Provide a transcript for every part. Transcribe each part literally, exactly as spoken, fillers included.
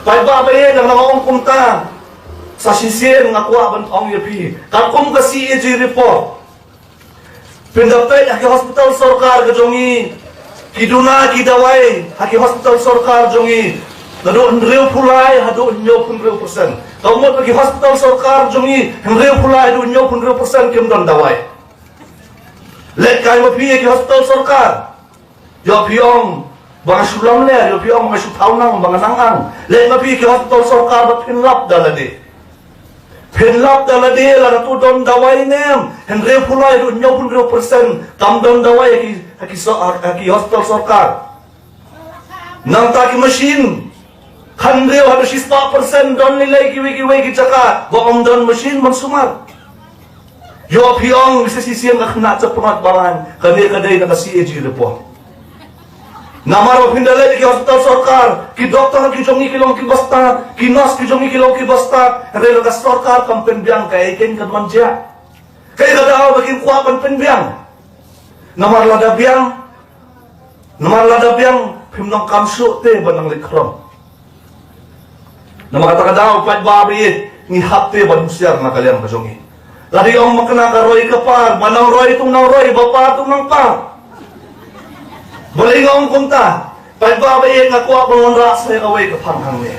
Paidbah ba ïeit, lada nga ong kumta, sa shisien nga kwah ban ong ïa phi, katkum ka C A G report, phin da peit ha ki hospital sorkar ka jong ngi, ki duna ki dawai ha ki hospital sorkar jong ngi, naduh hynriewphew lai haduh hynñiewphew hynriew percent. Ka mut ba ki hospital sorkar jong ngi, hynriewphew lai haduh hynñiewphew hynriew percent kim don dawai. Leit kai ma phi ïa ki hospital sorkar. Ïoh phi ong ba nga shu lamler, ïoh phi ong ba nga shu thaw nang, ba nga nang ang. Leit ma phi ki hospital sorkar ba phin lap da lade. Phin lap da lade, lada tu don dawai ne em. Hynriewphew lai haduh hynñiewphew hynriew percent kam don dawai ha ki, ha ki so-, ha ki hospital sorkar. Nangta ki machine, hynriew haduh shispah percent don lei lei kiwei kiwei ki jaka ba ym don machine ban sumar. Ïoh phi ong sa shisien ka khynnah ka pynot balang, ka dei, ka dei na ka C A G report. Namar ba phin da leit ki hospital sorkar, ki doktor ki jong ngi ki long kiba stad, ki nurse ki jong ngi ki long kiba stad, hynrei la ka sorkar kam pynbiang, kaei keiñ kan wan jia. Kaei ka daw ba kim kwah ban pynbiang? Namar lada biang, namar lada biang, phim donkam shuh te ban nang leit khrong. Namar kata ka daw, paidbah ba ïeit, ngi hap te ban husiar na ka liang ka jong ngi. Lada ong ma kane ka roi ka par, ba nang roi tu nang roi, ba par tu nang par. Balei nga ong kumta? Paidbah ba ïeit, nga kwah ban wanrah sa ïa kawei ka phang hangne.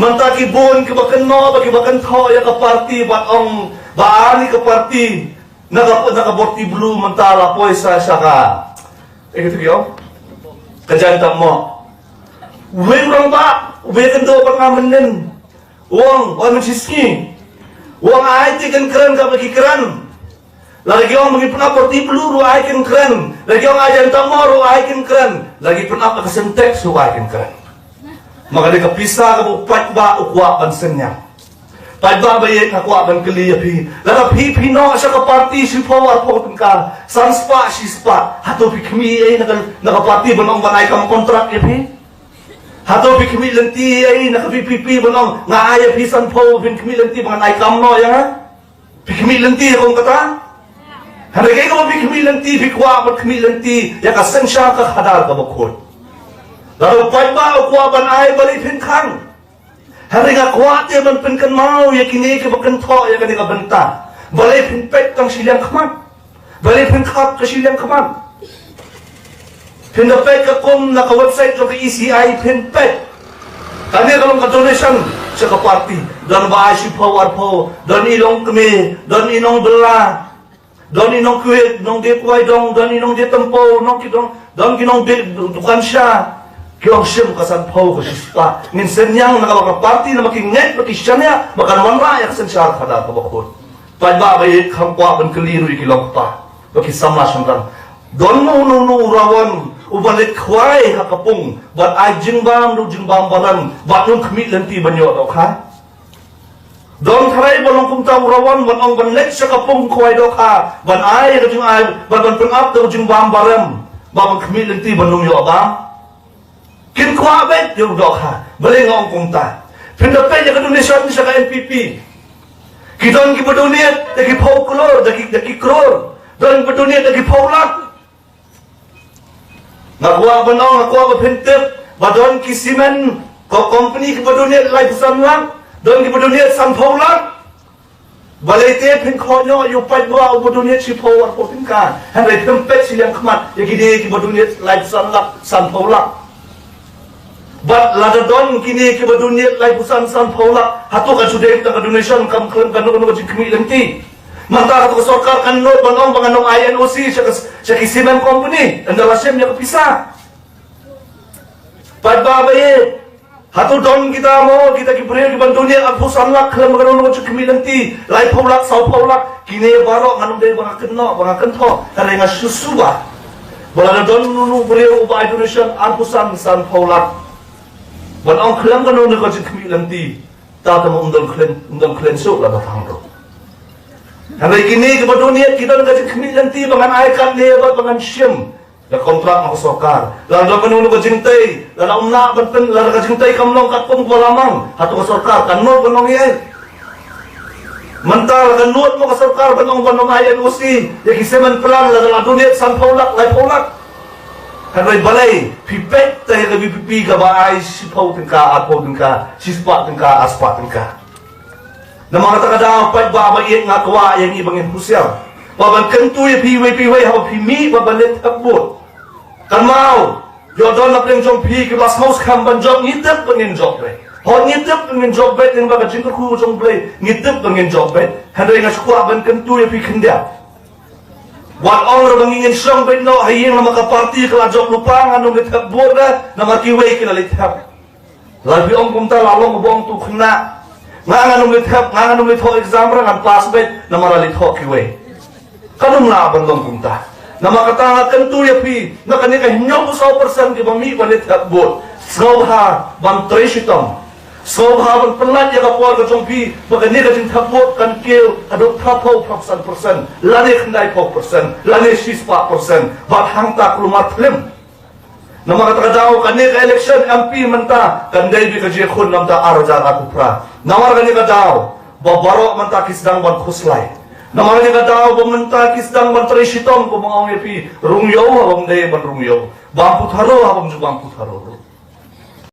Mynta ki bun kiba kynnoh bad kiba kynthoh ïa ka party bad ong ba ani ka party na ka, na ka bor ti blu mynta la poi sa sha ka, eh, kito ki ong, ka Jaiñtia Mohd. Uwei u rangbah uba ïakynduh bad nga mynnin u ong, wan mynshisngi, u ong ai te kan kren kaba ki kren. Lada ki ong ba ngi pynap bor ti blu ruh ai kan kren. Lada ki ong ai Jaiñtia Mohd ruh ai kan kren. Lada ki pynap da ka Sintex ruh ai kan kren. Ma ka dei ka pisa kaba u paidbah u kwah ban synñiang. Paidbah ba ïeit, nga kwah ban kylli ïa phi. Lada phi, phi noh sha ka party shiphew arphew tyngka, san spah shispah, hato phi khmih ei na ka, na ka party ban ong ban ai kam kontrak ïa phi? Hato phi khmih lynti ei na ka V P P ban ong nga ai ïa phi sanphew, phin khmih lynti ban ai kam noh ïa nga? Phi khmih lynti kum kata? Hynrei kaei kaba phi khmih lynti, phi kwah ban khmih lynti ïa ka synshar ka khadar kaba khuid. Lada u paidbah u kwah ban ai, balei phin khang? Hynrei nga kwah te ban pynkynmaw ïa kine kiba kynthoh ïa kane ka bynta. Balei phin peit tang shiliang khmat? Balei phin khap ka shiliang khmat? Phin da peit ka kum na ka website jong ka E C I, phin peit. Kane ka long ka donation sha ka party. Don ba ai shiphew arphew, don i longkmie, don i nongbylla, don i nongkwiet, nongdie kwai dong, don i nongdie tympew, nong ki dong, don ki nongdie dukan sha. Ki ong shim ka sanphew, ka shispah. Ngin synñiang na kaba ka party, namar ki ngeit ba ki shaniah ba kan wanrah ïa ka synshar khadar kaba khuid. Paidbah ba ïeit, kham kwah ban kylli ruh ïa ki longkpa bad ki samla shynrang. Don uno uno u rawon uba leit khwai ha ka pung ban ai jingbam, ruh jingbam barem, bad un khmih lynti ban ïoh dohkha? Don tharai ba long kumta u rawon ban ong ban leit sha ka pung khwai dohkha, ban ai ka jingai, ban, ban pynap da u jingbam barem, ba ban khmih lynti ban ym ïoh bam? Kin kwah beit ïa u dohkha. Balei nga ong kumta? Phin da peit ïa ka donation sha ka N P P. Ki don kiba donate da ki phew klur, da ki, da ki klur. Don kiba donate da ki phew lak. Nga kwah ban ong, nga kwah ba phin tip ba don ki cement ko-, company kiba donate laiphew san lak, don kiba donate sanphew lak. Balei te phin khot noh ïa u paidbah uba donate shiphew arphew tyngka, hynrei phim peit shiliang khmat ïa kine kiba donate laiphew san lak, sanphew lak? Bad lada don kine kiba donate laiphew san, sanphew lak, hato kan shu dei tang ka donation, kam khlem kano kano ka jingkhmih lynti? Mynta hato ka sorkar kan nud ban ong ba ngan ym ai N O C sha ka, sha ki cement company ynda la shim ïa ka pisa? Paidbah ba ïeit, hato don kita mo, kita ki briew kiban donate arphew san lak khlem kano kano ka jingkhmih lynti, laiphew lak, sawphew lak? Kine baroh ngan ym dei ba nga kynnoh, ba nga kynthoh, hynrei nga shu suba ba lada don uno uno u briew uba ai donation arphew san, sanphew lak, ban ong khlem kano kano ka jingkhmih lynti, ta te mo ym don khlem, ym don khlem shuh lada thang ruh. Hynrei kine kiba donate ki don ka jingkhmih lynti ba ngan ai katne bad ba ngan shim da kontrak na ka sorkar. Lada don kano kano ka jingtei, lada ym lah ban pyn, lada ka jingtei kam long katkum kaba la mang, hato ka sorkar kan nud ban ong ei? Mynta la kan nud mo ka sorkar ban ong ban ym ai N O C ïa ki cement plant lada la donate sanphew lak, laiphew lak? Hynrei balei phi peit te ïa ka VPP kaba ai shiphew tyngka, arphew tyngka, shispah tyngka, arspah tyngka. Namar kata ka daw peit ba ba ïeit nga kwah ïa ngi ba ngin husiar. Ba ban kyntu ïa phi iwei pa iwei haba phi mih ba ban leit thep vote. Kan mau ïoh don na pdeng jong phi kiba sngewskhem ban jop, ngi tip ba ngin jop beit. Hooid ngi tip ba ngin jop beit, lyngba ka jingkyrkhu jong U Blei ngi tip ba ngin jop beit. Hynrei nga sngewkwah ban kyntu ïa phi khyndiat. Wat ong ruh ba ngin shong beit noh ha ïing namar ka party ka la jop lypa, ngan ym leit thep vote re namar kiwei ki la leit thep. Lada phi ong kumta la long ba ong tu khynnah. Nga ngan ym leit thep, nga ngan ym leit thoh exam re, ngan pass beit namar la leit thoh kiwei. Kan ym lah ban long kumta. Namar kata nga kyntu ïa phi, na kane ka hynñiewphew saw percent kiba mih ban leit thep vote, sngewbha ban trei shitom. Sngewbha ban pynlait ïa ka por ka jong phi ba kane ka jingthep vote kan kiew haduh phraphew phraphew san percent lane khyndaiphew percent lane shispah percent, bad hangta kulmar phlim. Namar kata ka daw kane ka election MP mynta kan dei beit ka jingkhun namar ar hajar arphew phra. Namar kane ka daw ba baroh mynta ki sdang ban khuslai. Namar kane ka daw ba mynta ki sdang ban trei shitom, kumba nga ong ïa phi, rung ïew haba ym dei ban rung ïew, bam putharo haba ym ju bam putharo.